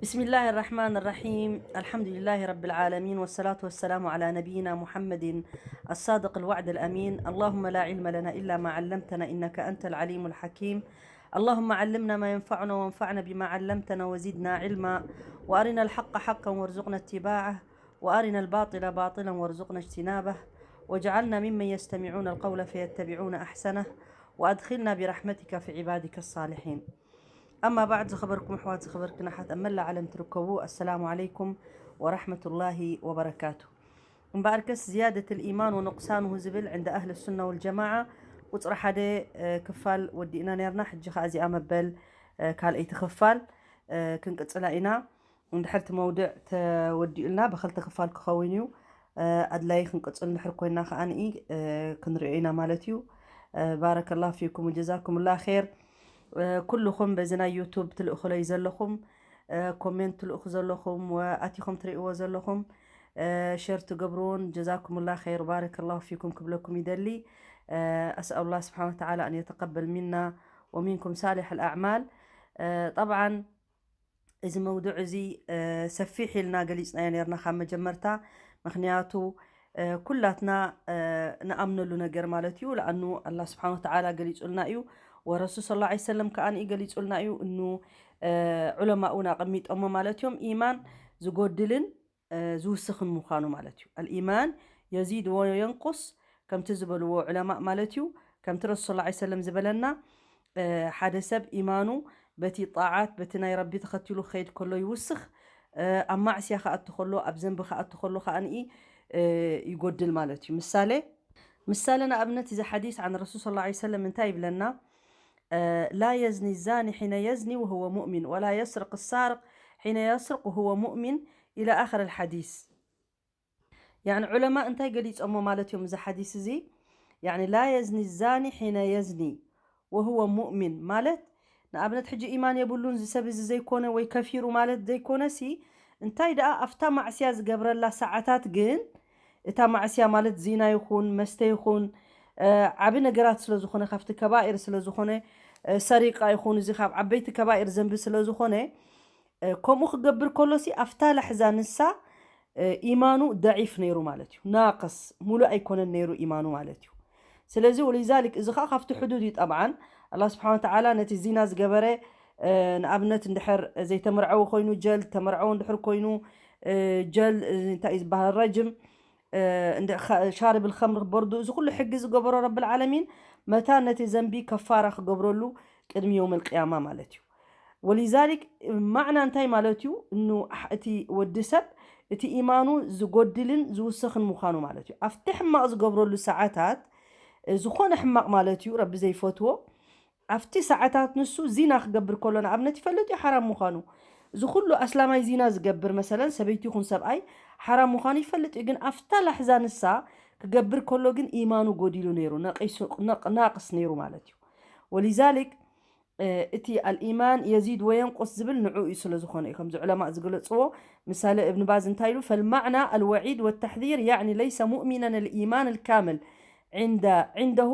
بسم الله الرحمن الرحيم. الحمد لله رب العالمين، والصلاة والسلام على نبينا محمد الصادق الوعد الأمين. اللهم لا علم لنا إلا ما علمتنا إنك أنت العليم الحكيم. اللهم علمنا ما ينفعنا وانفعنا بما علمتنا وزدنا علما، وأرنا الحق حقا وارزقنا اتباعه، وأرنا الباطل باطلا وارزقنا اجتنابه، واجعلنا ممن يستمعون القول فيتبعون أحسنه، وأدخلنا برحمتك في عبادك الصالحين. أما بعد، ዝኸበርኩም ኣሕዋት፣ ዝኸበርክን ኣሓት ኣብ መላእ ዓለም ትርከቡ፣ ኣሰላሙ ዓለይኩም ወራሕመቱላሂ ወበረካቱ። እምበኣርከስ ዝያደት ልኢማን ወኑቕሳንሁ ዝብል ዕንደ ኣህል ሱና ወልጀማዓ ቁፅሪ ሓደ፣ እ፣ ክፋል ወዲእና ነርና። ሕጂ ኸዓ እዚኣ መበል፣ እ፣ ካልኣይቲ ክፋል፣ እ፣ ክንቅፅላ ኢና። እንድሕር እቲ መውድዕ ተወዲኡልና ብኽልተ ክፋል ክኸውን እዩ። እ፣ ኣድላይ ክንቅፅል እንድሕር ኮይና ከዓኒ፣ እ፣ ክንሪኦ ኢና ማለት እዩ። እ፣ ባረከላሁ ፊኩም ወጀዛኩምላ ኸይር። እ፣ ኩልኹም በዚ ናይ ዩቱብ ትልእኹለይ ዘለኹም፣ እ፣ ኮሜንት ትልእኹ ዘለኹም፣ ወኣቲኹም ትርእይዎ ዘለኹም፣ እ፣ ሸር ትገብርዎን ጀዛኩምላ ኸይር ባረከላሁ ፊኩም ክብለኩም ይደሊ። እ፣ أسأل الله سبحانه وتعالى أن يتقبل منا ومنكم صالح الأعمال. እ፣ ጠብዓን እዚ መውዱዕ እዚ፣ እ፣ ሰፊሕ ኢልና ገሊጽናዮ ነርና ካብ መጀመርታ። ምኽንያቱ፣ እ፣ ኩላትና፣ እ፣ ንኣምነሉ ነገር ማለት እዩ። ለኣኑ ኣላህ ስብሓን ወተዓላ ገሊጹልና እዩ። ወረሱል ሰለላሁ ዐለይሂ ወሰለም ከኣ ገሊጹልና እዩ። እኑ፣ እ፣ ዑለማኡ እውን ኣቐሚጦሞ ማለት እዮም። ኢማን ዝጎድልን፣ እ፣ ዝውስኽን ምዃኑ ማለት እዩ። ኣልኢማን የዚድ ወየንቁስ ከምቲ ዝበልዎ ዑለማእ ማለት እዩ። ከምቲ ረሱል ሰለላሁ ዐለይሂ ወሰለም ዝበለና፣ እ፣ ሓደ ሰብ ኢማኑ በቲ ጣዓት፣ በቲ ናይ ረቢ ተኸቲሉ ክኸይድ ከሎ ይውስኽ፣ እ፣ ኣብ ማዕስያ ክኣቱ ከሎ፣ ኣብ ዘንቢ ክኣቱ ከሎ ከኣ፣ እ፣ ይጎድል ማለት እዩ። ምሳሌ፣ ምሳሌ ንኣብነት እዚ ሓዲስ ዓን ረሱል ሰለላሁ ዐለይሂ ወሰለም እንታይ ይብለና? እ፣ لا يزني الزاني حين يزني وهو مؤمن ولا يسرق السارق حين يسرق وهو مؤمن إلى آخر الحديث. ያዕኒ ዑለማ እንታይ ገሊጾሞ ማለት እዮም እዚ ሓዲስ እዚ? ያዕኒ لا يزني الزاني حين يزني وهو مؤمن ማለት ንኣብነት ሕጂ ኢማን የብሉን እዚ ሰብ እዚ ዘይኮነ ወይ ከፊሩ ማለት ዘይኮነሲ፣ እንታይ ደኣ ኣብታ ማዕስያ ዝገብረላ ሰዓታት ግን እታ ማዕስያ ማለት ዚና ይኹን መስተ ይኹን፣ እ፣ ዓቢ ነገራት ስለ ዝኾነ፣ ካብቲ ከባኢር ስለ ዝኾነ፣ እ፣ ሰሪቃ ይኹን እዚ ካብ ዓበይቲ ከባኢር ዘንቢ ስለ ዝኾነ፣ እ፣ ከምኡ ክገብር ከሎሲ ኣብታ ላሕዛ ንሳ፣ እ፣ ኢማኑ ደዒፍ ነይሩ ማለት እዩ። ናቅስ፣ ሙሉእ ኣይኮነን ነይሩ ኢማኑ ማለት እዩ። ስለዚ ወሊዛሊክ እዚ ኸዓ ካብቲ ሕዱድ እዩ። ጠብዓን ኣላህ ስብሓን ወተዓላ ነቲ ዚና ዝገበረ፣ እ፣ ንኣብነት እንድሕር ዘይተመርዐወ ኮይኑ ጀልድ፣ ተመርዐወ እንድሕር ኮይኑ፣ እ፣ ጀል፣ እ፣ እንታይ እዩ ዝበሃል? ረጅም፣ እ፣ እንደ-፣ ኸ-፣ ሻርብ ልኸምር ክበርዱ፣ እዚ ኩሉ ሕጊ ዝገበሮ ረብል ዓለሚን መታን ነቲ ዘንቢ ከፋራ ክገብረሉ ቅድሚ የውም ልቅያማ ማለት እዩ። ወሊዛሊክ ማዕና እንታይ ማለት እዩ? እኑ ኣሕ-፣ እቲ ወዲ ሰብ እቲ ኢማኑ ዝጎድልን ዝውስኽን ምዃኑ ማለት እዩ። ኣብቲ ሕማቕ ዝገብረሉ ሰዓታት፣ እ፣ ዝኾነ ሕማቕ ማለት እዩ፣ ረቢ ዘይፈትዎ፣ ኣብቲ ሰዓታት ንሱ ዚና ክገብር ከሎ ንኣብነት ይፈልጥ እዩ ሓራም ምዃኑ። እዚ ኩሉ ኣስላማይ ዚና ዝገብር መሰለን ሰበይቲ ይኹን ሰብኣይ ሓራም ምዃኑ ይፈልጥ እዩ። ግን ኣብታ ላሕዛ ንሳ ክገብር ከሎ ግን ኢማኑ ጎዲሉ ነይሩ፣ ነቂሱ፣ ነቅ-፣ ናቅስ ነይሩ ማለት እዩ። ወሊዛሊክ፣ እ፣ እቲ ኣልኢማን የዚድ ወየንቁስ ዝብል ንዑ እዩ ስለ ዝኾነ እዩ። ከምዚ ዑለማእ ዝገለጽዎ፣ ምሳሌ እብን ባዝ እንታይ ኢሉ? فالمعنى الوعيد والتحذير يعني ليس مؤمنا الإيمان الكامل عند عنده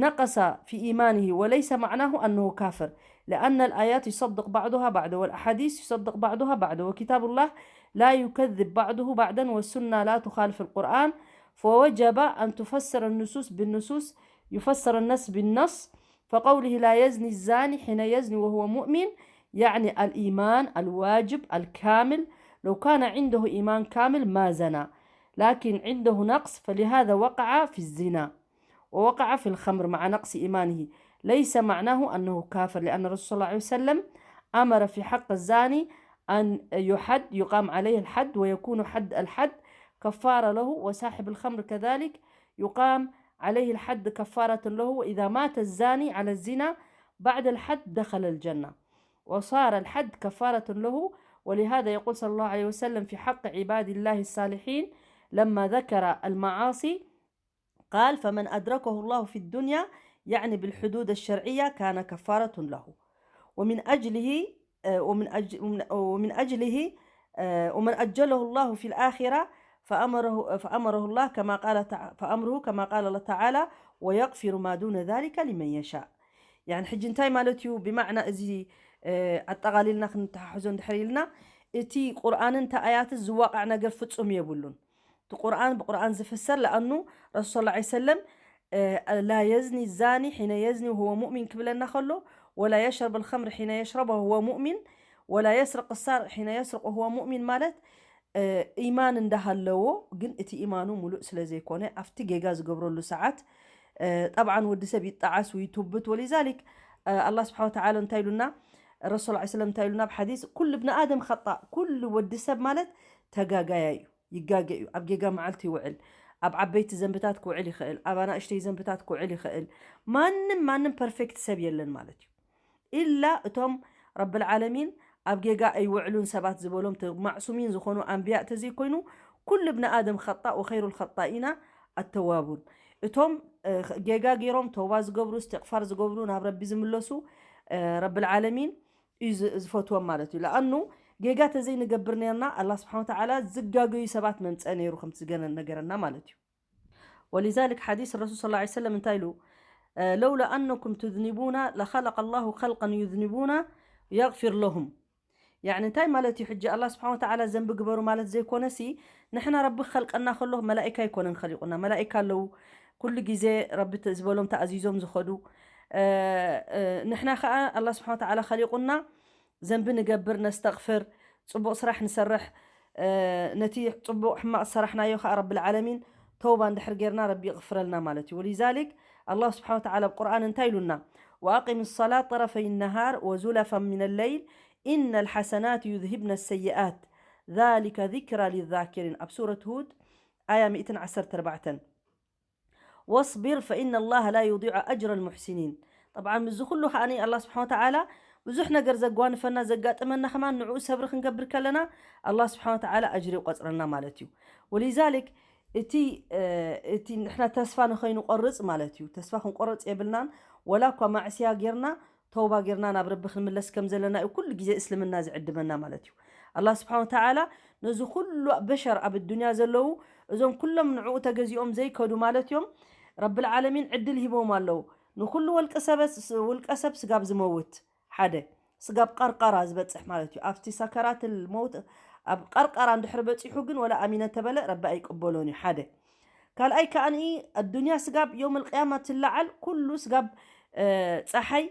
نقص في إيمانه وليس معناه أنه كافر، لأن الآيات يصدق بعضها بعضا والأحاديث يصدق بعضها بعضا وكتاب الله لا يكذب بعضه بعضا والسنة لا تخالف القرآن، فوجب أن تفسر النصوص بالنصوص، يفسر النص بالنص، فقوله لا يزني الزاني حين يزني وهو مؤمن، يعني الإيمان الواجب الكامل، لو كان عنده إيمان كامل ما زنى، لكن عنده نقص، فلهذا وقع في الزنا ووقع في الخمر مع نقص إيمانه. ليس معناه أنه كافر، لأن الرسول صلى الله عليه وسلم أمر في حق الزاني أن يحد، يقام عليه الحد، ويكون حد، الحد كفارة له، وصاحب الخمر كذلك يقام عليه الحد كفارة له، وإذا مات الزاني على الزنا بعد الحد دخل الجنة، وصار الحد كفارة له. ولهذا يقول صلى الله عليه وسلم في حق عباد الله الصالحين لما ذكر المعاصي، قال: فمن أدركه الله في الدنيا، يعني بالحدود الشرعية، كان كفارة له. ومن أجله، آه، ومن أج-، ومن، ومن أجله، آه، ومن أجله الله في الآخرة فأمره، فأمره الله كما قال تع-، فأمره كما قال الله تعالى: ويغفر ما دون ذلك لمن يشاء. يعني ሕጂ እንታይ ማለት እዩ? ብማዕና እዚ፣ እ፣ ኣጠቓሊልና ክንተሓሕዞ እንድሕር ኢልና፣ እቲ ቁርኣንን እቲ ኣያትን ዝዋቃዕ ነገር ፍጹም የብሉን። እቲ ቁርኣን ብቁርኣን ዝፍሰር ለኣኑ ረሱል ሰለላሁ ዐለይሂ ወሰለም ላ የዝኒ ዛኒ ሒነ የዝኒ ወሁወ ሙእሚን ክብለና ከሎ ወላ የሽረብ ልኸምር ሒነ የሽረብ ወሁወ ሙእሚን ወላ የስርቅ ሳርቅ ሒነ የስርቅ ወሁወ ሙእሚን ማለት ኢማን እንዳሃለዎ ግን እቲ ኢማኑ ሙሉእ ስለ ዘይኮነ ኣብቲ ጌጋ ዝገብረሉ ሰዓት ጠብዓን ወዲ ሰብ ይጣዓስ ወይ ይቱብት ወሊዛሊክ ኣላ ስብሓ ወተዓላ እንታይ ኢሉና ረሱል ላ ስለም እንታይ ኢሉና ብሓዲስ ኩሉ ብኒ ኣደም ኸጣእ ኩሉ ወዲ ሰብ ማለት ተጋጋያ እዩ ይጋገ እዩ ኣብ ጌጋ መዓልቲ ይውዕል ኣብ ዓበይቲ ዘንብታት ክውዕል ይኽእል ኣብ ኣናእሽተይ ዘንብታት ክውዕል ይኽእል ማንም ማንም ፐርፌክት ሰብ የለን ማለት እዩ ኢላ እቶም ረብል ዓለሚን ኣብ ጌጋ ኣይውዕሉን ሰባት ዝበሎም ማዕሱሚን ዝኾኑ ኣንብያ ተዘይኮይኑ ኩሉ ብኒ ኣደም ኸጣእ ወኸይሩ ልኸጣኢና ኣተዋቡን እቶም ጌጋ ገይሮም ተውባ ዝገብሩ እስትቕፋር ዝገብሩ ናብ ረቢ ዝምለሱ ረብል ዓለሚን እዩ ዝፈትዎም ማለት እዩ ለኣኑ ጌጋ ተዘይንገብር ነርና ኣላ ስብሓን ተዓላ ዝጋገዩ ሰባት መምፀእ ነይሩ ከምቲ ዝገነ ነገረና ማለት እዩ ولذلك حديث الرسول صلى الله عليه وسلم እንታይ ኢሉ لولا أنكم تذنبون لخلق الله خلقا يذنبون يغفر لهم يعني እንታይ ማለት እዩ ሕጂ ኣላ ስብሓን ወተዓላ ዘንቢ ግበሩ ማለት ዘይኮነሲ ንሕና ረቢ ክኸልቀና ከሎ መላኢካ ኣይኮነን ኸሊቁና መላኢካ ኣለዉ ኩሉ ግዜ ረቢ ዝበሎም ተኣዚዞም ዝኸዱ ንሕና ከዓ ኣላ ስብሓን ወተዓላ ኸሊቁና ዘንቢ ንገብር ነስተቕፍር ፅቡቕ ስራሕ ንሰርሕ ነቲ ፅቡቕ ሕማቕ ዝሰራሕናዮ ከዓ ረብል ዓለሚን ተውባ እንድሕር ጌርና ረቢ ይቕፍረልና ማለት እዩ ወሊዛሊክ ኣላሁ ስብሓን ወተዓላ ኣብ ቁርኣን እንታይ ኢሉና ወኣቂም ሰላት ጠረፈይ ነሃር ወዙለፋ ምን ለይል إن الحسنات يذهبن السيئات ذلك ذكرى للذاكرين ኣብ ሱረት ሁድ ኣያ ሚእትን ዓሰርተ ኣርባዕተን واصبر فإن الله لا يضيع أجر المحسنين طبعا ምዚ ኩሉ ከዓኒ ኣላ ስብሓን ወተዓላ ብዙሕ ነገር ዘጓንፈና ዘጋጥመና ከማን ንዕኡ ሰብሪ ክንገብር ከለና ኣላ ስብሓን ወተዓላ ኣጅሪ ይቆፅረልና ማለት እዩ ወሊዛሊክ እቲ እቲ ንሕና ተስፋ ንኸይንቆርፅ ማለት እዩ ተስፋ ክንቆርፅ የብልናን ወላ እኳ ማዕስያ ጌርና ተውባ ጌርና ናብ ረቢ ክንምለስ ከም ዘለና እዩ ኩሉ ግዜ እስልምና ዝዕድመና ማለት እዩ ኣላ ስብሓን ወተዓላ ነዚ ኩሉ በሸር ኣብ ኣዱንያ ዘለዉ እዞም ኩሎም ንዕኡ ተገዚኦም ዘይከዱ ማለት እዮም ረብል ዓለሚን ዕድል ሂቦም ኣለዉ ንኩሉ ወልቀ ሰብ ስጋብ ዝመውት ሓደ ስጋብ ቀርቀራ ዝበፅሕ ማለት እዩ ኣብቲ ሰከራት መውት ኣብ ቀርቀራ እንድሕር በፂሑ ግን ወላ ኣሚነ ተበለ ረቢ ኣይቅበሎን እዩ ሓደ ካልኣይ ከዓኒ ኣዱንያ ስጋብ ዮም ልቅያማ ትለዓል ኩሉ ስጋብ ፀሓይ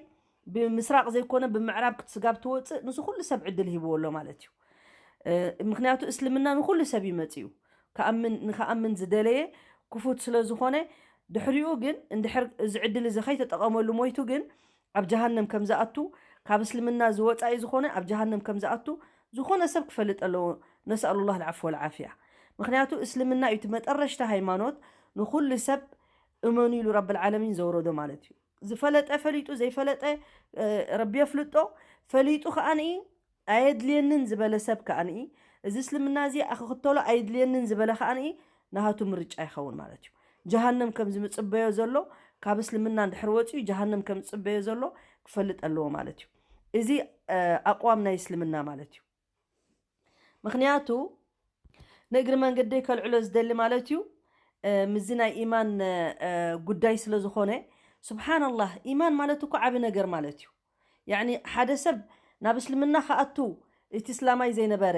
ብምስራቕ ዘይኮነ ብምዕራብ ክትስጋብ ትወፅእ ንሱ ኩሉ ሰብ ዕድል ሂብዎ ኣሎ ማለት እዩ ምክንያቱ እስልምና ንኩሉ ሰብ ይመፅእ እዩ ንክኣምን ዝደለየ ክፉት ስለ ዝኾነ ድሕሪኡ ግን እንድሕር እዚ ዕድል እዚ ከይተጠቐመሉ ሞይቱ ግን ኣብ ጀሃነም ከም ዝኣቱ ካብ እስልምና ዝወፃኢ ዝኾነ ኣብ ጀሃነም ከም ዝኣቱ ዝኾነ ሰብ ክፈልጥ ኣለዎ ነስኣሉ ላህ ልዓፍ ወልዓፍያ ምክንያቱ እስልምና እዩ እቲ መጠረሽታ ሃይማኖት ንኩሉ ሰብ እመኑ ኢሉ ረብል ዓለሚን ዘውረዶ ማለት እዩ ዝፈለጠ ፈሊጡ ዘይፈለጠ ረቢ የፍልጦ ፈሊጡ ከዓኒ ኣየድልየንን ዝበለ ሰብ ከዓኒ እዚ እስልምና እዚ ክኽተሎ ኣየድልየንን ዝበለ ከዓኒ ናሃቱ ምርጫ ይኸውን ማለት እዩ ጀሃነም ከም ዝምፅበዮ ዘሎ ካብ እስልምና እንድሕር ወፂኡ ጀሃነም ከም ዝፅበዮ ዘሎ ክፈልጥ ኣለዎ ማለት እዩ እዚ ኣቅዋም ናይ እስልምና ማለት እዩ ምክንያቱ ንእግሪ መንገደይ ከልዕሎ ዝደሊ ማለት እዩ ምዚ ናይ ኢማን ጉዳይ ስለ ዝኾነ ስብሓንላህ ኢማን ማለት እኮ ዓቢ ነገር ማለት እዩ ያኒ ሓደ ሰብ ናብ እስልምና ክኣቱ እቲ እስላማይ ዘይነበረ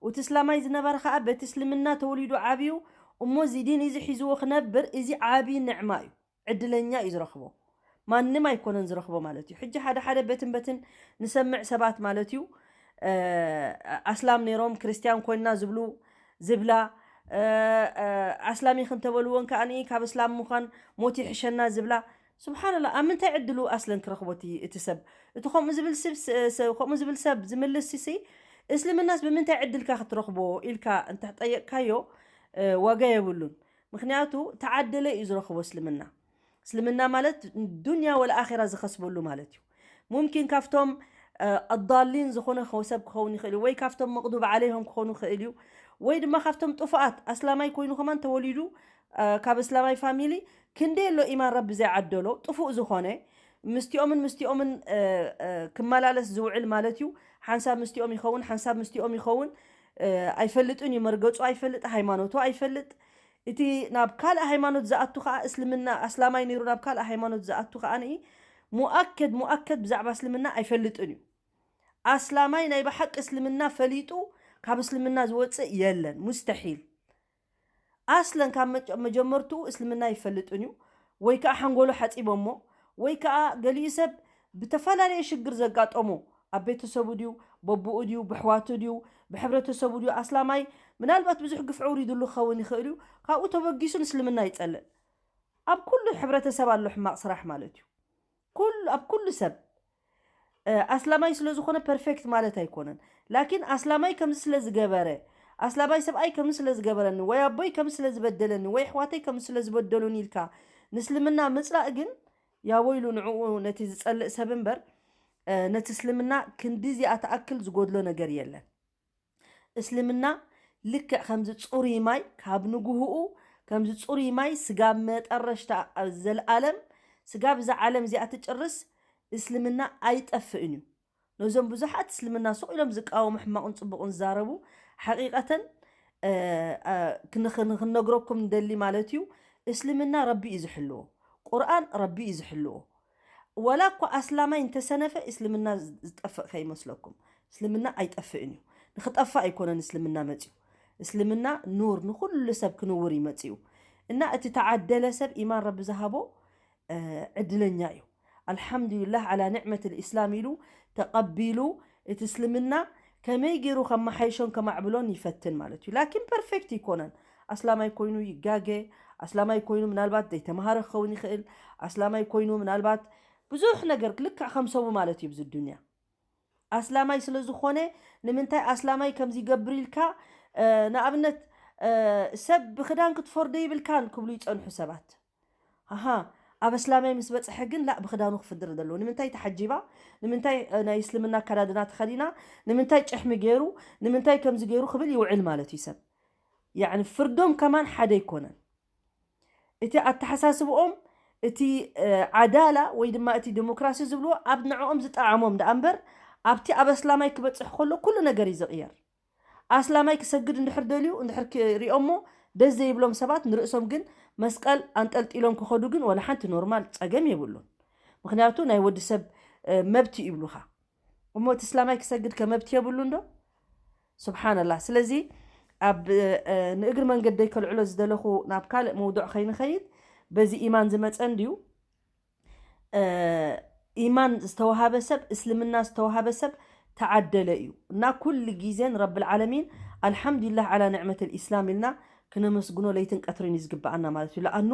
እቲ እስላማይ ዝነበረ ከዓ በቲ እስልምና ተወሊዱ ዓብዩ እሞ እዚ ዲን እዚ ሒዝዎ ክነብር እዚ ዓቢ ንዕማ እዩ ዕድለኛ እዩ ዝረኽቦ ማንም ኣይኮነን ዝረኽቦ ማለት እዩ ሕጂ ሓደ ሓደ በትን በትን ንሰምዕ ሰባት ማለት እዩ ኣስላም ነይሮም ክርስትያን ኮይንና ዝብሉ ዝብላ ኣስላም ይኽን ተበልዎን ከዓኒ ካብ እስላም ምዃን ሞት ይሕሸና ዝብላ ስብሓንላ ኣብ ምንታይ ዕድሉ ኣስለን ክረኽቦ እቲ ሰብ እቲ ከምኡ ዝብል ሰብ ዝምልስ ሲ እስልምናስ ብምንታይ ዕድልካ ክትረኽቦ ኢልካ እንተጠየቅካዮ ዋጋ የብሉን ምክንያቱ ተዓደለ እዩ ዝረኽቦ እስልምና እስልምና ማለት ዱንያ ወልኣራ ዝኸስበሉ ማለት እዩ ሙምኪን ካብቶም ኣዳሊን ዝኾነ ሰብ ክኸውን ይኽእል እዩ ወይ ካብቶም መቕዱብ ዓለይሆም ክኾኑ ይኽእል እዩ ወይ ድማ ካብቶም ጥፉኣት ኣስላማይ ኮይኑ ከማን ተወሊዱ ካብ እስላማይ ፋሚሊ ክንደይ ኣሎ ኢማን ረቢ ዘይዓደሎ ጥፉእ ዝኾነ ምስቲኦምን ምስቲኦምን ክመላለስ ዝውዕል ማለት እዩ ሓንሳብ ምስቲኦም ይኸውን ሓንሳብ ምስቲኦም ይኸውን ኣይፈልጥን እዩ መርገፁ ኣይፈልጥ ሃይማኖቱ ኣይፈልጥ እቲ ናብ ካልእ ሃይማኖት ዝኣቱ ከዓ እስልምና ኣስላማይ ነይሩ ናብ ካልእ ሃይማኖት ዝኣቱ ከዓ ንኢ ሙኣከድ ሙኣከድ ብዛዕባ እስልምና ኣይፈልጥን እዩ ኣስላማይ ናይ ብሓቂ እስልምና ፈሊጡ ካብ እስልምና ዝወፅእ የለን፣ ሙስተሒል። ኣስለን ካብ መጀመርትኡ እስልምና ይፈልጥን እዩ፣ ወይ ከዓ ሓንጎሎ ሓፂቦሞ፣ ወይ ከዓ ገሊኡ ሰብ ብተፈላለየ ሽግር ዘጋጠሞ፣ ኣብ ቤተሰቡ ድዩ፣ በብኡ ድዩ፣ ብሕዋቱ ድዩ፣ ብሕብረተሰቡ ድዩ ኣስላማይ፣ ምናልባት ብዙሕ ግፍዒ ውሪድሉ ክኸውን ይኽእል እዩ። ካብኡ ተበጊሱ ንእስልምና ይፀልእ። ኣብ ኩሉ ሕብረተሰብ ኣሎ ሕማቕ ስራሕ ማለት እዩ። ኩሉ ኣብ ኩሉ ሰብ ኣስላማይ ስለ ዝኾነ ፐርፌክት ማለት ኣይኮነን። ላኪን ኣስላማይ ከምዚ ስለ ዝገበረ፣ ኣስላማይ ሰብኣይ ከምዚ ስለ ዝገበረኒ፣ ወይ ኣቦይ ከምዚ ስለ ዝበደለኒ፣ ወይ ኣሕዋተይ ከምዚ ስለ ዝበደሉኒ ኢልካ ንእስልምና ምፅላእ ግን ያወይሉ ንዕኡ ነቲ ዝፀልእ ሰብ እምበር ነቲ እስልምና ክንዲ እዚኣ ትኣክል ዝጎድሎ ነገር የለን። እስልምና ልክዕ ከምዚ ፅሩይ ማይ ካብ ንጉህኡ ከምዚ ፅሩይ ማይ ስጋብ መጠረሽታ ዘልኣለም ስጋብ እዛ ዓለም እዚኣ ትጭርስ እስልምና ኣይጠፍእን እዩ። ነዞም ብዙሓት እስልምና ሱቕ ኢሎም ዝቃወሙ ሕማቕን ፅቡቕን ዝዛረቡ ሓቂቐተን ክንነግረኩም ንደሊ ማለት እዩ። እስልምና ረቢ እዩ ዝሕልዎ። ቁርኣን ረቢ እዩ ዝሕልዎ። ወላ እኳ ኣስላማይ እንተሰነፈ እስልምና ዝጠፍእ ከይመስለኩም። እስልምና ኣይጠፍእን እዩ። ንክጠፍእ ኣይኮነን እስልምና መፅዩ። እስልምና ኑር ንኩሉ ሰብ ክንውር እዩ መፅዩ። እና እቲ ተዓደለ ሰብ ኢማን ረቢ ዝሃቦ ዕድለኛ እዩ። ኣልሓምዱሊላህ ዓላ ኒዕመት ልእስላም ኢሉ ተቐቢሉ እቲ እስልምና ከመይ ገይሩ ከመሓይሾን ከማዕብሎን ይፈትን ማለት እዩ። ላኪን ፐርፌክት ይኮነን። ኣስላማይ ኮይኑ ይጋገ፣ ኣስላማይ ኮይኑ ምናልባት ዘይተምሃረ ክኸውን ይኽእል፣ ኣስላማይ ኮይኑ ምናልባት ብዙሕ ነገር ልክዕ ከም ሰቡ ማለት እዩ ብዚ ዱንያ። ኣስላማይ ስለ ዝኾነ ንምንታይ ኣስላማይ ከምዚ ይገብር ኢልካ ንኣብነት ሰብ ብክዳን ክትፈርዶ ይብልካን ክብሉ ይፀንሑ ሰባት። ኣሃ ኣብ ኣስላማይ ምስ በፅሐ ግን ላእ ብክዳኑ ክፍድር ዘለዎ ንምንታይ ተሓጂባ ንምንታይ ናይ እስልምና ኣከዳድና ተኸዲና ንምንታይ ጭሕሚ ገይሩ ንምንታይ ከምዚ ገይሩ ክብል ይውዕል ማለት እዩ ሰብ። ያዕኒ ፍርዶም ከማን ሓደ ኣይኮነን። እቲ ኣተሓሳስብኦም እቲ ዓዳላ ወይ ድማ እቲ ዲሞክራሲ ዝብልዎ ኣብ ንዕኦም ዝጠዓሞም ደኣ እምበር ኣብቲ ኣብ ኣስላማይ ክበፅሕ ከሎ ኩሉ ነገር እዩ ዝቕየር። ኣስላማይ ክሰግድ እንድሕር ደልዩ እንድሕር ክሪኦሞ ደስ ዘይብሎም ሰባት ንርእሶም ግን መስቀል ኣንጠልጢሎም ክኸዱ ግን ወላ ሓንቲ ኖርማል ፀገም የብሉን። ምክንያቱ ናይ ወዲ ሰብ መብት ይብሉኻ። እሞ እቲ እስላማይ ክሰግድ ከ መብት የብሉ እንዶ? ስብሓንላህ። ስለዚ ኣብ ንእግሪ መንገደይ ከልዕሎ ዝደለኹ ናብ ካልእ መውዱዕ ከይንኸይድ በዚ ኢማን ዝመፀ እንድዩ። ኢማን ዝተዋሃበ ሰብ እስልምና ዝተዋሃበ ሰብ ተዓደለ እዩ እና ኩሉ ግዜ ንረብል ዓለሚን ኣልሓምዱሊላህ ዓላ ንዕመት ልእስላም ኢልና ክነመስግኖ ለይትን ቀትርን እዩ ዝግበኣና ማለት እዩ። ለኣኑ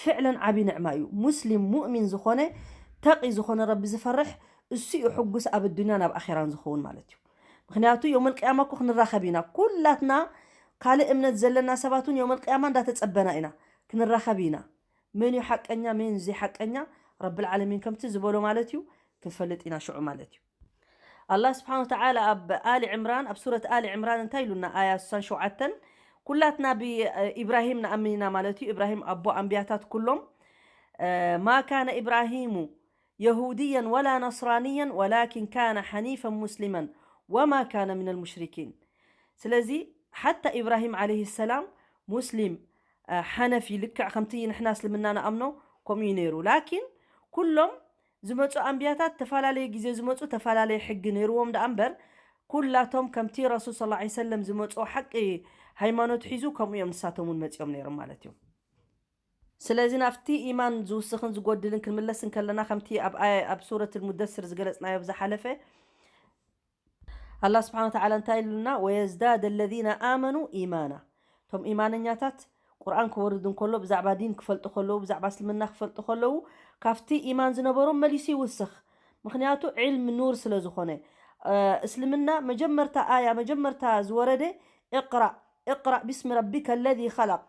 ፍዕለን ዓብዪ ንዕማ እዩ። ሙስሊም ሙእሚን ዝኾነ ተቒ ዝኾነ ረቢ ዝፈርሕ እሱ እዩ ሕጉስ ኣብ ኣዱንያን ኣብ ኣኼራን ዝኸውን ማለት እዩ። ምክንያቱ የውመል ቅያማ እኮ ክንራኸብ ኢና ኩላትና። ካልእ እምነት ዘለና ሰባት እውን የውመል ቅያማ እንዳተጸበና ኢና ክንራኸብ ኢና። መን እዩ ሓቀኛ መን ዘይሓቀኛ ረብል ዓለሚን ከምቲ ዝበሎ ማለት እዩ ክንፈልጥ ኢና ሽዑ ማለት እዩ። ኣላህ ስብሓን ወተዓላ ኣብ ኣሊ ዕምራን ኣብ ሱረት ኣሊ ዕምራን እንታይ ኢሉና ኣያ ስሳን ሸውዓተን ኩላትና ብኢብራሂም ንኣምን ኢና ማለት እዩ። ኢብራሂም ኣቦ ኣንብያታት ኩሎም። ማ ካነ ኢብራሂሙ የሁድያን ወላ ነስራንያን ወላኪን ካነ ሓኒፈን ሙስሊመን ወማ ካነ ሚነል ሙሽሪኪን። ስለዚ ሓታ ኢብራሂም ዓለይሂ ሰላም ሙስሊም ሓነፊ ልክዕ ከምቲ ንሕና እስልምና ንኣምኖ ከምኡ እዩ ነይሩ። ላኪን ኩሎም ዝመፁ ኣንብያታት ተፈላለየ ግዜ ዝመፁ ተፈላለየ ሕጊ ነይርዎም ደኣ እምበር ኩላቶም ከምቲ ረሱል ስለ ላ ሰለም ዝመፅኦ ሓቂ ሃይማኖት ሒዙ ከምኡ እዮም ንሳቶም እውን መፂኦም ነይሮም ማለት እዮም። ስለዚ ናብቲ ኢማን ዝውስኽን ዝጎድልን ክንምለስ እንከለና ከምቲ ኣብ ኣያ ኣብ ሱረት ልሙደስር ዝገለፅናዮ ብዝሓለፈ ኣላ ስብሓን ወተዓላ እንታይ ኢሉና? ወየዝዳድ ለዚነ ኣመኑ ኢማና። እቶም ኢማነኛታት ቁርኣን ክወርድ እንከሎ ብዛዕባ ዲን ክፈልጡ ከለዉ ብዛዕባ እስልምና ክፈልጡ ከለዉ ካብቲ ኢማን ዝነበሮም መሊሱ ይውስኽ። ምክንያቱ ዒልም ኑር ስለ ዝኾነ እስልምና መጀመርታ ኣያ መጀመርታ ዝወረደ እቅራእ እቅራእ ቢስሚ ረቢከ ለዚ ከለቅ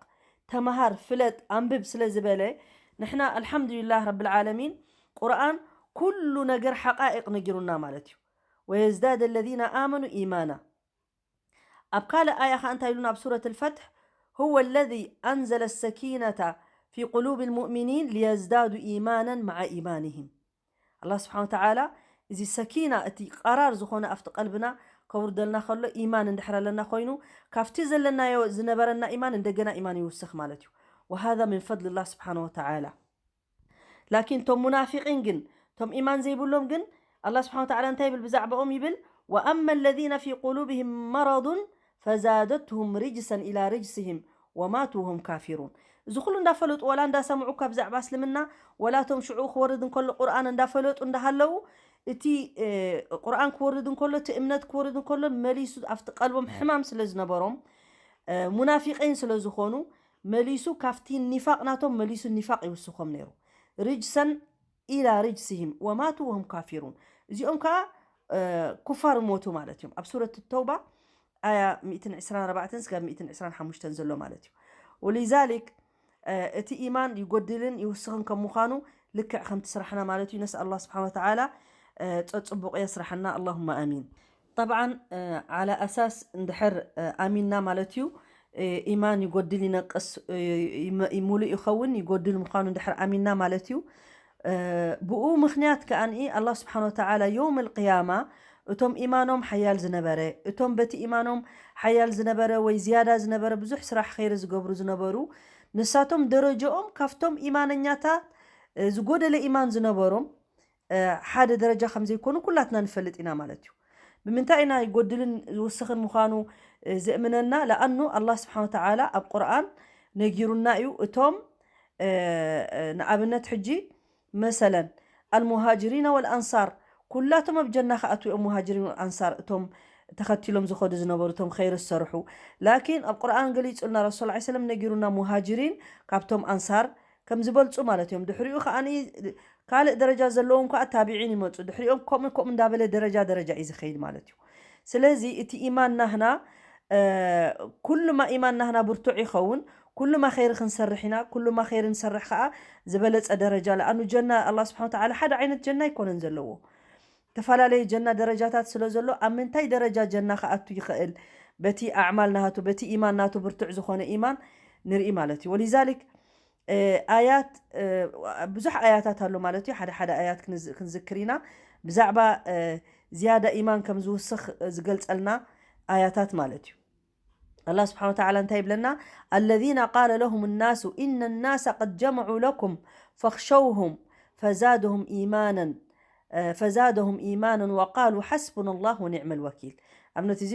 ተምሃር ፍለጥ ኣንብብ ስለ ዝበለ ንሕና ኣልሓምዱሊላህ ረብል ዓለሚን ቁርኣን ኩሉ ነገር ሓቃኢቕ ነጊሩና ማለት እዩ። ወየዝዳድ ለዚነ ኣመኑ ኢማና። ኣብ ካልእ ኣያ ኸዓ እንታይ ኢሉና ኣብ ሱረት ልፈትሕ هو الذي أنزل السكينة في قلوب المؤمنين ليزدادوا إيمانا مع إيمانهم። ኣላህ ስብሓን ወተዓላ እዚ ሰኪና እቲ ቀራር ዝኾነ ኣብቲ ቀልብና ከውርደልና ከሎ ኢማን እንድሕር ኣለና ኮይኑ ካብቲ ዘለናዮ ዝነበረና ኢማን እንደገና ኢማን ይውስኽ ማለት እዩ። وهذا من فضل الله سبحانه وتعالى. ላኪን ቶም ሙናፊቂን ግን ቶም ኢማን ዘይብሎም ግን ኣላህ ስብሓን ወተዓላ እንታይ ይብል ብዛዕባኦም ይብል وأما الذين في قلوبهم مرض فزادتهم رجسا إلى رجسهم وماتوا وهم كافرون። እዚ ኩሉ እንዳፈለጡ ወላ እንዳሰምዑ ካብ ዛዕባ እስልምና ወላቶም ሽዑ ክወርድ እንከሎ ቁርኣን እንዳፈለጡ እንዳሃለዉ እቲ ቁርኣን ክወርድ እንከሎ እቲ እምነት ክወርድ እንከሎ መሊሱ ኣብቲ ቀልቦም ሕማም ስለ ዝነበሮም ሙናፊቂን ስለ ዝኾኑ መሊሱ ካብቲ ኒፋቅ ናቶም መሊሱ ኒፋቅ ይውስኾም ነይሩ። رجسا إلى رجسهم وماتوا وهم كافرون። እዚኦም ከዓ ኩፋር ሞቱ ማለት እዮም። ኣብ ሱረት ተውባ ኣያ ሚእትን ዕስራን ኣርባዕተን ስጋብ ሚእትን ዕስራን ሓሙሽተን ዘሎ ማለት እዩ። ولذلك እቲ ኢማን ይጎድልን ይውስኽን ከም ምዃኑ ልክዕ ከምቲ ስራሕና ማለት እዩ። ነስኣል ኣላህ ስብሓን ወተዓላ ጸጽቡቕ የስራሕና። ኣላሁማ ኣሚን። ጠብዓን ዓላ ኣሳስ እንድሕር ኣሚንና ማለት እዩ ኢማን ይጎድል ይነቅስ፣ ሙሉእ ይኸውን ይጎድል ምዃኑ እንድሕር ኣሚንና ማለት እዩ። ብኡ ምኽንያት ከኣ ኣላህ ስብሓን ወተዓላ የውም ልቅያማ እቶም ኢማኖም ሓያል ዝነበረ እቶም በቲ ኢማኖም ሓያል ዝነበረ ወይ ዝያዳ ዝነበረ ብዙሕ ስራሕ ኸይሪ ዝገብሩ ዝነበሩ ንሳቶም ደረጃኦም ካብቶም ኢማነኛታት ዝጎደለ ኢማን ዝነበሮም ሓደ ደረጃ ከም ዘይኮኑ ኩላትና ንፈልጥ ኢና ማለት እዩ። ብምንታይ ኢና ይጎድልን ዝውስኽን ምዃኑ ዘእምነና? ለኣኑ ኣላህ ስብሓን ወተዓላ ኣብ ቁርኣን ነጊሩና እዩ። እቶም ንኣብነት ሕጂ መሰለን ኣልሙሃጅሪና ወልኣንሳር ኩላቶም ኣብ ጀና ክኣትዉ እዮም። ሙሃጅሪን ወልኣንሳር እቶም ተኸቲሎም ዝኸዱ ዝነበሩ እቶም ኸይሪ ዝሰርሑ። ላኪን ኣብ ቁርኣን ገሊጹልና ረሱል ላ ሰለም ነጊሩና ሙሃጅሪን ካብቶም ኣንሳር ከም ዝበልጹ ማለት እዮም። ድሕሪኡ ከኣ ካልእ ደረጃ ዘለዎም ከዓ ታቢዒን ይመፁ። ድሕሪኦም ከምኡ ከምኡ እንዳበለ ደረጃ ደረጃ እዩ ዝኸይድ ማለት እዩ። ስለዚ እቲ ኢማን ናህና ኩሉማ ኢማን ናህና ብርቱዕ ይኸውን። ኩሉማ ኸይሪ ክንሰርሕ ኢና። ኩሉማ ኸይሪ ንሰርሕ ከዓ ዝበለፀ ደረጃ ለኣኑ ጀና ኣላ ስብሓን ወተዓላ ሓደ ዓይነት ጀና ኣይኮነን ዘለዎ። ተፈላለየ ጀና ደረጃታት ስለ ዘሎ ኣብ ምንታይ ደረጃ ጀና ክኣቱ ይኽእል? በቲ ኣዕማል ናቱ በቲ ኢማን ናቱ ብርቱዕ ዝኾነ ኢማን ንርኢ ማለት እዩ። ወሊዛሊክ ኣያት ብዙሕ ኣያታት ኣሎ ማለት እዩ። ሓደ ሓደ ኣያት ክንዝክር ኢና ብዛዕባ ዝያዳ ኢማን ከም ዝውስኽ ዝገልጸልና ኣያታት ማለት እዩ። ኣላ ስብሓን ወተዓላ እንታይ ይብለና? الذين قال لهم الناس إن الناس قد جمعوا لكم فاخشوهم فزادهم إيمانا فزادهم إيمانا وقالوا حسبنا الله ونعم الوكيل። ኣብነት እዚ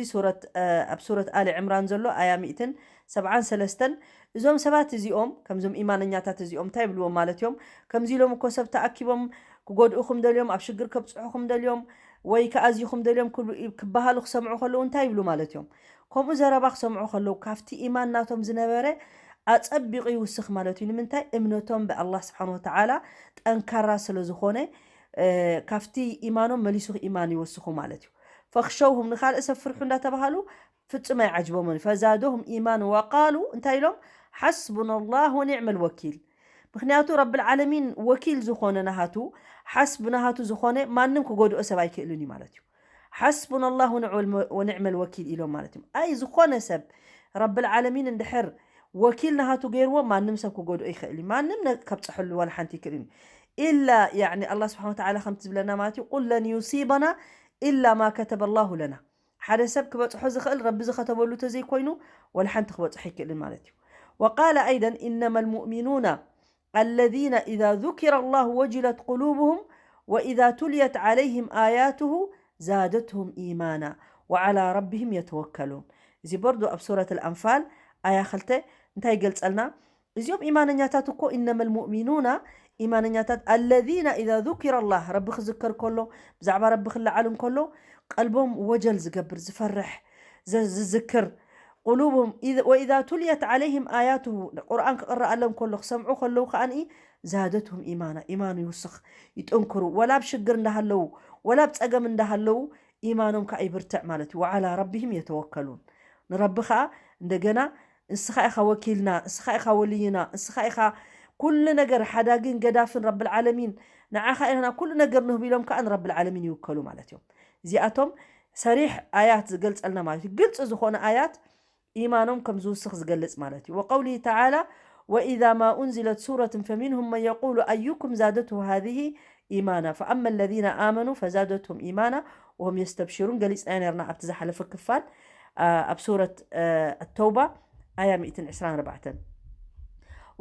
ኣብ ሱረት ኣሊ ዕምራን ዘሎ ኣያ ሚእትን ሰብዓን ሰለስተን። እዞም ሰባት እዚኦም ከምዞም ኢማነኛታት እዚኦም እንታይ ይብልዎም ማለት እዮም? ከምዚ ኢሎም እኮ ሰብ ተኣኪቦም ክጎድእኹም ደልዮም ኣብ ሽግር ከብፅሑኹም ደልዮም ወይ ከኣዝኹም ደልዮም ክበሃሉ ክሰምዑ ከለዉ እንታይ ይብሉ ማለት እዮም? ከምኡ ዘረባ ክሰምዑ ከለዉ ካብቲ ኢማን ናቶም ዝነበረ ኣፀቢቑ ይውስኽ ማለት እዩ። ንምንታይ? እምነቶም ብኣላህ ስብሓን ወተዓላ ጠንካራ ስለ ዝኾነ ካብቲ ኢማኖም መሊሱ ኢማን ይወስኹ ማለት እዩ። ፈኽሸውሁም ንካልእ ሰብ ፍርሑ እንዳተባሃሉ ፍጹም ኣይዓጅቦምን። ፈዛደሁም ኢማን ወቃሉ እንታይ ኢሎም? ሓስቡና ላህ ወኒዕመ ልወኪል። ምክንያቱ ረብልዓለሚን ወኪል ዝኾነ ናሃቱ ሓስብ ናሃቱ ዝኾነ ማንም ክጎድኦ ሰብ ኣይክእልን እዩ ማለት እዩ። ሓስቡና ላህ ወኒዕመ ልወኪል ኢሎም ማለት እዮም። ኣይ ዝኾነ ሰብ ረብልዓለሚን እንድሕር ወኪል ናሃቱ ገይርዎ ማንም ሰብ ክጎድኦ ይኽእል እዩ። ማንም ከብፀሐሉ ዋላ ሓንቲ ይክእል እዩ። ኢላ ያኒ ኣላ ስብሓን ወተዓላ ከምቲ ዝብለና ማለት እዩ ቁል ለን ዩሲበና ኢላ ማ ከተበ ላሁ ለና። ሓደ ሰብ ክበፅሖ ዝኽእል ረቢ ዝኸተበሉ ተዘይኮይኑ ወላ ሓንቲ ክበፅሖ ይክእልን ማለት እዩ። وقال أيضا إنما المؤمنون الذين إذا ذكر الله وجلت قلوبهم وإذا تليت عليهم آياته زادتهم إيمانا وعلى ربهم يتوكلون። እዚ በርዶ ኣብ ሱረት ኣልኣንፋል ኣያ ክልተ እንታይ ይገልጸልና? እዚኦም ኢማነኛታት እኮ إنما المؤمنون ኢማነኛታት الذين إذا ذكر الله ረቢ ክዝከር ከሎ ብዛዕባ ረቢ ክለዓል እንከሎ ቀልቦም ወጀል ዝገብር ዝፈርሕ ዝዝክር قلوبهم وإذا تليت عليهم آياته ቁርኣን ክቕረኣሎም ከሎ ክሰምዑ ከለዉ ከኣ ዛደትሁም ኢማና ኢማን ይውስኽ ይጥንክሩ ወላ ኣብ ሽግር እንዳሃለዉ ወላ ኣብ ፀገም እንዳሃለዉ ኢማኖም ከዓ ይብርትዕ ማለት እዩ። وعلى ربهم يتوكلون ንረቢ ከዓ እንደገና እስኻ ኢኻ ወኪልና፣ እስኻ ኢኻ ወልይና፣ እስኻ ኢኻ ኩሉ ነገር ሓዳግን ገዳፍን ረብል ዓለሚን ንዓኻ ኢና ኩሉ ነገር ንህብ ኢሎም ከዓ ንረብል ዓለሚን ይውከሉ ማለት እዮም። እዚኣቶም ሰሪሕ ኣያት ዝገልጸልና ማለት እዩ። ግልፂ ዝኾነ ኣያት ኢማኖም ከም ዝውስኽ ዝገልጽ ማለት እዩ። وقوله تعالى وإذا ما أنزلت سورة فمنهم من يقول أيكم زادته هذه إيمانا فأما الذين آمنوا فزادتهم إيمانا وهم يستبشرون ገሊፅናዮ ነርና ኣብቲ ዝሓለፈ ክፋል ኣብ ሱረት ኣተውባ ኣያ ሚእትን ዕስራን ኣርባዕተን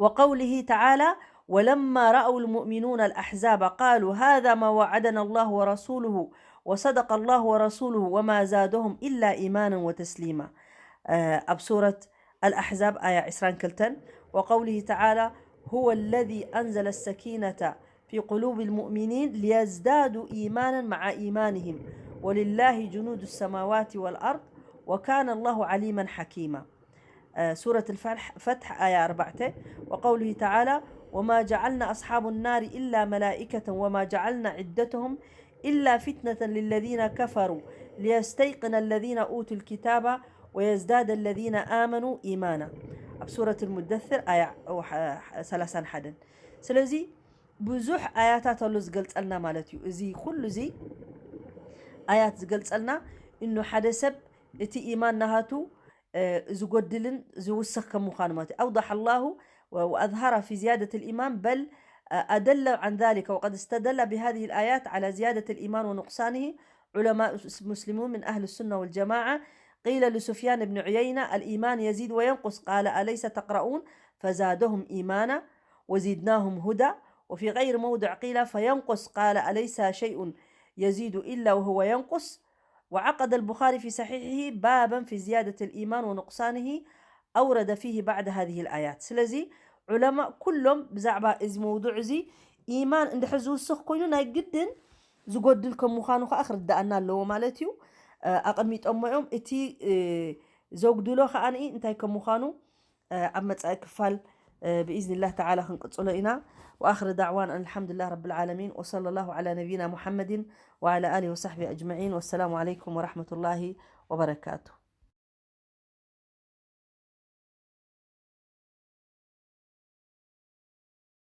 وقوله تعالى ولما رأوا المؤمنون الأحزاب قالوا هذا ما وعدنا الله ورسوله وصدق الله ورسوله وما زادهم إلا إيمانا وتسليما. ኣብ ሱረት ኣልኣሕዛብ ኣያ ዕስራን ክልተን، وقوله تعالى: هو الذي أنزل السكينة في قلوب المؤمنين ليزدادوا إيمانا مع إيمانهم ولله جنود السماوات والأرض وكان الله عليما حكيما. ሱረት ኣልፈትሕ ኣያ ኣርባዕተ፣ وقوله تعالى: وما جعلنا أصحاب النار إلا ملائكة وما جعلنا عدتهم إلا فتنة للذين كفروا ليستيقن الذين أوتوا الكتاب ويزداد الذين آمنوا إيمانا. ኣብ ሱረት ኣልሙደስር ኣያ ሰላሳን ሓደን። ስለዚ ብዙሕ ኣያታት ኣሎ ዝገልጸልና ማለት እዩ። እዚ ኩሉ እዚ ኣያት ዝገልጸልና እኑ ሓደ ሰብ እቲ ኢማን ናሃቱ ዝጎድልን ዝውስኽ ከም ምዃኑ ማለት እዩ። أوضح الله وأظهر في زيادة الإيمان بل أدل عن ذلك وقد استدل بهذه الآيات على زيادة الإيمان ونقصانه علماء مسلمون من أهل السنة والجماعة. قيل لسفيان بن عيينة: الإيمان يزيد وينقص، قال: أليس تقرؤون فزادهم إيمانا وزدناهم هدى؟ وفي غير موضع قيل: فينقص، قال: أليس شيء يزيد إلا وهو ينقص؟ وعقد البخاري في صحيحه بابا في زيادة الإيمان ونقصانه أورد فيه بعد هذه الآيات. ስለዚ ዑለማእ ኩሎም ብዛዕባ እዚ መውዱዕ እዚ ኢማን እንድሕር ዝውስኽ ኮይኑ ናይ ግድን ዝጎድል ከም ምዃኑ ከዓ ክርዳኣና ኣለዎ ማለት እዩ። ኣቐሚጦሞ እዮም። እቲ ዘጉድሎ ከዓ እንታይ ከም ምዃኑ ኣብ መጻኢ ክፋል ብኢዝኒላህ ተዓላ ክንቅጽሎ ኢና። وآخر دعوانا أن الحمد لله رب العالمين وصلى الله على نبينا محمد وعلى آله وصحبه أجمعين والسلام عليكم ورحمة الله وبركاته.